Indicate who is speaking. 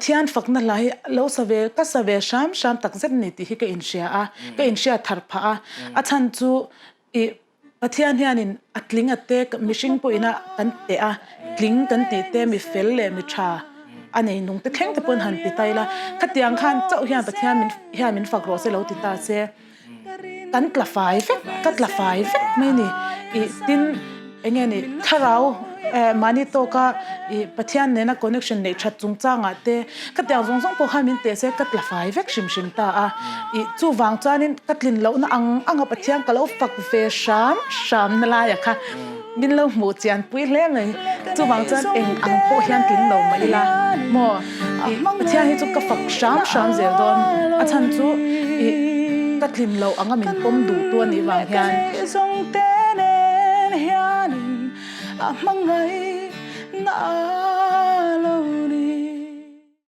Speaker 1: Pathian fakna hla hi lo sa ve, ka sa ve hram hram tak zet ni tih hi ka inhria a, ka inhriat thar phah a. A chhan chu ih Pathian hianin a tling a te mihring pawhin a kan teh a, tling kan tih te mi fel leh mi tha a nei nung te thleng te pawn han ti ta ila, khatiang khan chauh hian Pathian min hian min fak rawh se lo ti ta se. Kan tla fai vek, ka tla fai vek mai ni. Ih tin eng nge ni thlarau eh mahni tawka ih Pathian nena connection neih that chungchangah te ka tiang zawng zawng pawh khan min teh se ka tla fai vek hrim hrim ta a. Ih chuvang chuanin ka tlin lohna ang anga Pathian ka lo fak ve hram hram na laia kha min lo hmuh chian pui hle mai. Chuvang chuan eng ang pawh hian tling lo mah ila maw ih Pathian hi chu ka fak hram hram zel dawn a chhan chu ih ka tlin loh anga min pawm duh tu a nih vang hian.